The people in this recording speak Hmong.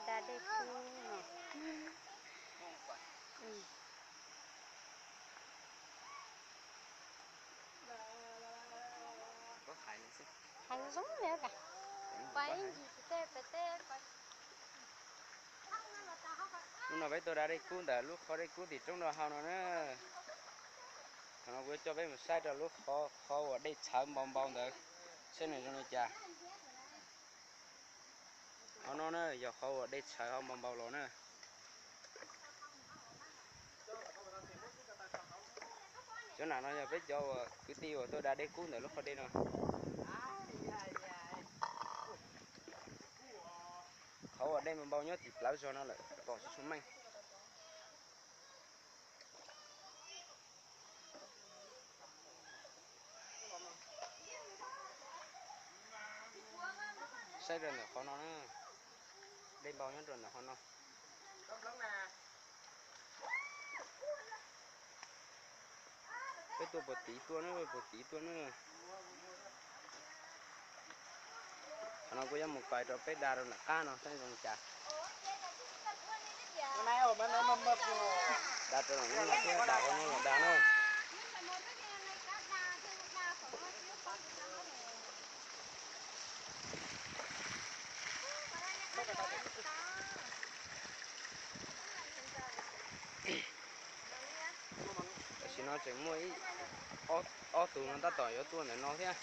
Da dej kub no. Hais zoo li cas? Hnub no peb tuaj da dej kub ntawm lub qhov dej kub tim roob no hau no na. Thaum no kuv yuav coj peb mus saib rau lub qhov, qhov uas dej txhawv npau npau ntawd, saib nws zoo li cas. Qhov no na yog qhov uas dej txhawv hau npau npau los na. Cov nam no yog peb cov uas kwv tij uas tuaj da dej kub ntawm lub qhov dej no. Qhov uas dej npau npau nyob tim plawv zog no lawm pom tsis tshua meej. Saib rau ntawm qhov no na, dej npau nyob rau ntawm qhov no. Peb tuaj puag tid tuaj na, puag tid tuaj na. Qhov no kuv yuav mus kais rau peb da rau nram qab no saib zoo li cas. Da rau nram qab no thiab, da qhov no los da na. Tam sim no tseem muaj ib, ob tug no tab tom yuav tuaj ntawm no thiab.